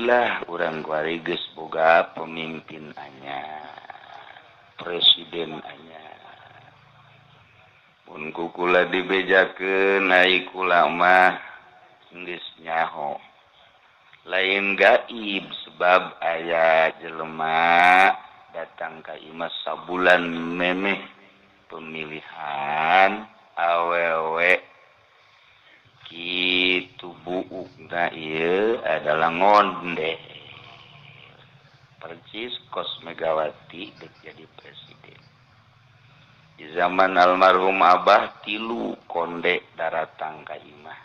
Alhamdulillah urang kuari geus boga pemimpin anyar, presiden anyar. Mun ku kula dibejakeun ai kula mah geus nyaho. Lain gaib sebab aya jelema datang ka imah sabulan memeh pemilihan awewe kitu buukna ieu adalah ngonde percis kos Megawati dek jadi presiden. Di zaman almarhum Abah tilu konde daratang ka imah.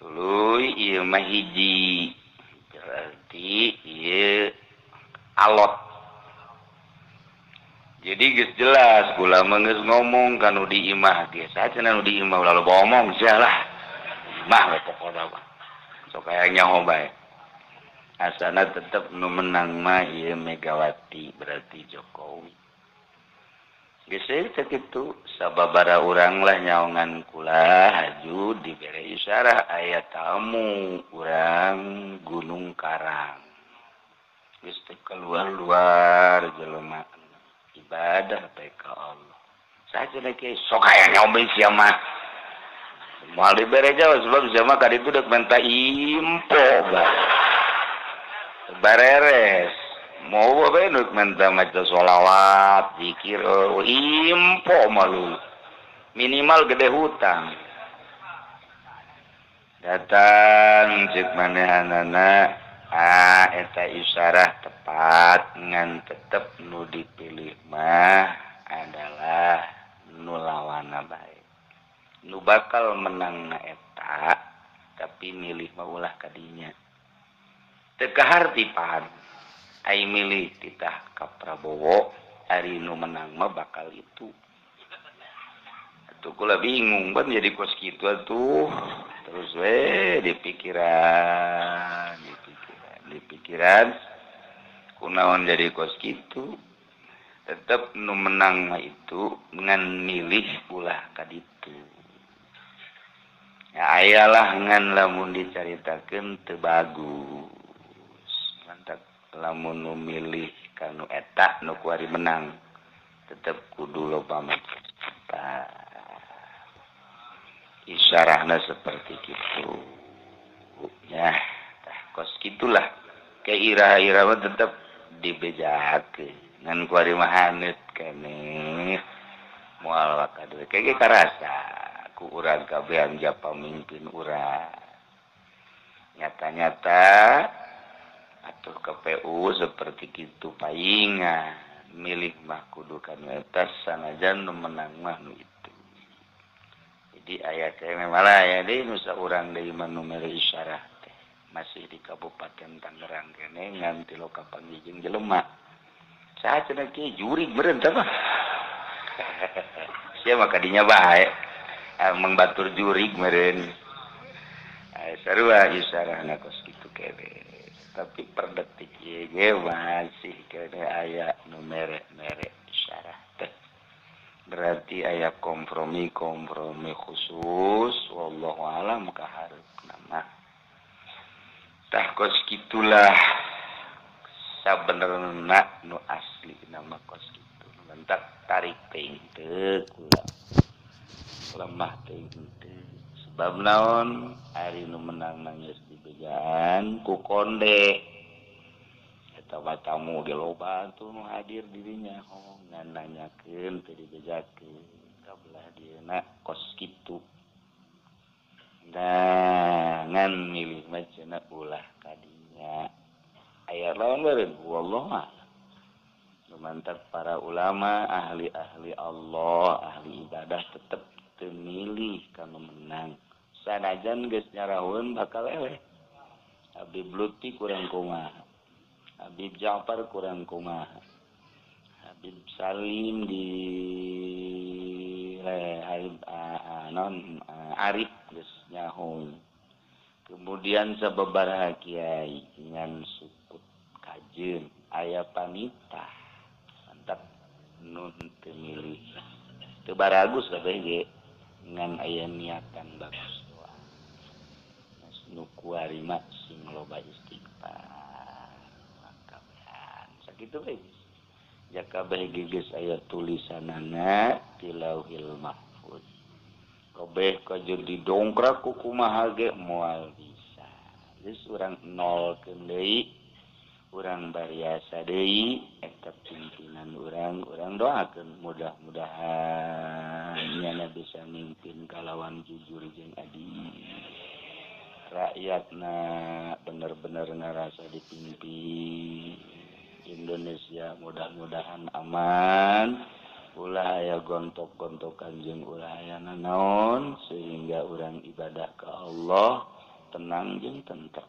Tuluy ieu mah hiji berarti ieu alot. Jadi geus jelas kula mah geus ngomong ka nu di imah ge sacenah nu di imah ulah loba omong sia lah. Imah we pokona mah. Sok aya nyaho bae. Asana tetep nu menang mah ieu Megawati berarti Jokowi. Geus teh kitu sababara urang lah nyaongan kula haju dibere isyarah aya tamu urang Gunung Karang. Geus teh keluar-luar jelema ibadah bae ka Allah. Saja lagi sok aya nyombe sia mah. Moal dibere jauh sebab sia mah kaditu deuk menta impo bae. Bareres. Mau bae deuk menta maca sholawat, zikir, impo malu. Minimal gede hutang. Datang ceuk manehanana eta isyarah tepat ngan tetep nu dipilih mah adalah nu lawana bae. Nu bakal menang na eta tapi milih mah ulah kadinya. Teu kaharti pan ai milih titah ka Prabowo ari nu menang mah bakal itu. Atuh kula bingung ban jadi kos kitu atuh. Terus we dipikiran dipikiran kunaon jadi kos kitu tetep nu menang mah itu ngan milih ulah kaditu. Ya ayalah ngan lamun dicaritakeun teu bagus. Mantap lamun nu milih kanu eta nu kuari menang tetep kudu loba maca. Isyarahna seperti kitu. Ya, tah kos kitulah. Ke ira-ira mah tetep dibejakeun ngan kuari mah haneut keneh moal wakadeui ke karasa ku urang kabehan ja pamimpin urang nyata-nyata atuh KPU seperti kitu paingan milih mah kudu kanu eta sanajan nu menang mah nu itu. Jadi aya keneh malah aya deui nu saurang deui mah nu mere isyarah masih di Kabupaten Tangerang kene ngan ti loka panggih jelema. Saha cenah kieu jurig meureun tah mah. Sia mah kadinya bae. Emang batur jurig meureun. Sarua isyarahna kos kitu kene. Tapi per detik ieu ge masih kene aya nu mere-mere isyarah teh. Berarti aya kompromi-kompromi khusus wallahu alam ka hareupna mah. Tah kos kitulah sabenerna nu asli nama kos kitu. Mentak tarik teuing teu kula. Lemah teuing teu. Sebab naon ari nu menang geus dibejaan ku konde. Eta mah tamu ge loba tuh nu hadir dirinya oh ngan nanyakeun teu dibejakeun ka belah dieuna kos kitu. Nah, ngan milih mah cenah ulah kadinya. Aya lawan beureun wallahu a'lam. Mantap para ulama, ahli-ahli Allah, ahli ibadah tetep teu milih kanu menang. Sanajan geus nyarahoeun bakal eleh. Habib Lutfi kurang kumaha. Habib Ja'far kurang kumaha. Habib Salim di Habib non Arif geus nyaho. Kemudian sababaraha kiai ngan sukut kajeun aya panitah. Mantap nun teu milih. Teu baragus kabeh ge ngan aya niatan bagus doa. Nu kuari mah sing loba istighfar urang kabehan sakitu we. Jaka kabeh geus aya tulisanana di Lauhil Mahfuz. Kabeh kajeun didongkrak ku kumaha ge moal bisa. Geus urang nolkeun deui, urang bariasa deui eta pimpinan urang, urang doakeun mudah-mudahan nyana bisa mimpin kalawan jujur jeung adil. Rakyatna bener-bener ngarasa dipimpin. Indonesia mudah-mudahan aman, ulah aya gontok-gontokan jeung ulah aya nanaon sehingga urang ibadah ke Allah tenang jeung tentrem.